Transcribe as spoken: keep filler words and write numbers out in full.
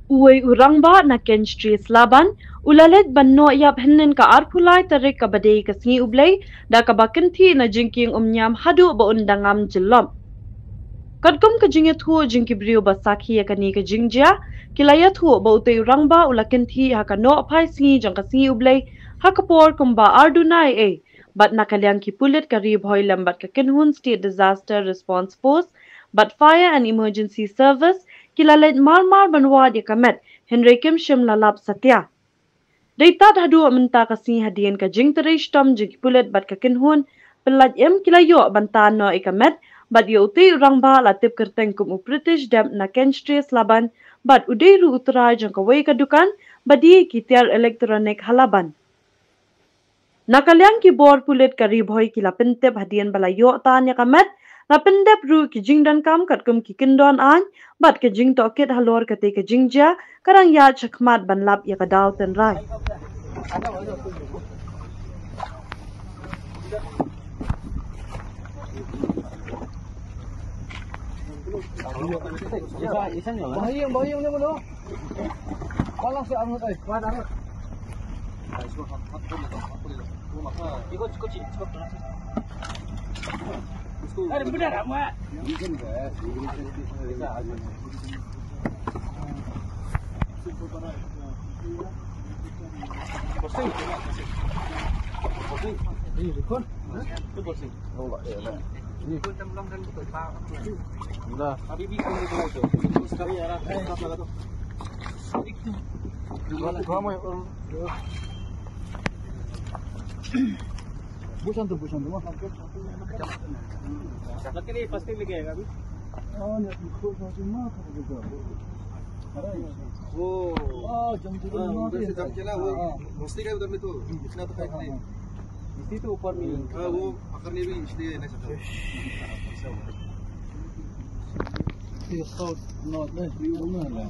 Uwei u rangbah na Kynshri Slaban u la leit ban noh ïap hynnin ka arphew lai tarik kaba dei ka sngi U Blei da kaba kynthih na jingkieng umñiam haduh ba un da ngam jyllop. Katkum ka jingïathuh jong ki briew ba sakhi ïa kane ka jingjia, ki la ïathuh ba utei u rangbah u la kynthih ha ka nohphai sngi jong ka sngi U Blei ha ka por kumba ar duna ei ei, bad na ka liang ki pulit ka Ri Bhoi lem bad ka kynhun State Disaster Response Force bad Fire and Emergency Service ki la leit mar mar ban wad ïa ka met, hynrei kim shym la lap satia. Dei tad haduh mynta ka sngi hadien ka jingtrei shitom jong ki pulit bad ka kynhun pyllait im ki la ïoh ban tan noh ïa ka met, bad ïa utei u rangbah la tip kyrteng kum u Pritish Deb na Kynshri Slaban, bad u dei ruh u trai jong kawei ka dukan ba die ki tiar electronic ha Laban. Na ka liang ki bor pulit ka Ri Bhoi ki la pyntip hadien ba la ïoh tan ïa ka met, la pyndep ruh ki jingdonkam katkum ki kyndon aiñ bad ka jingtohkit halor katei ka jingjia, ka dang ïaid shakhmat ban lap ïa ka daw tynrai. वो, हाँ, उधर से जंप किया ना, वो हाँ, हाँ। घुसने का उधर में तो इतना तो टाइट नहीं। हाँ, हाँ। इसी तो ऊपर में ही। हाँ, वो पकड़ने भी इसलिए नहीं सकता। ये साउथ नॉर्थ में व्यू में है।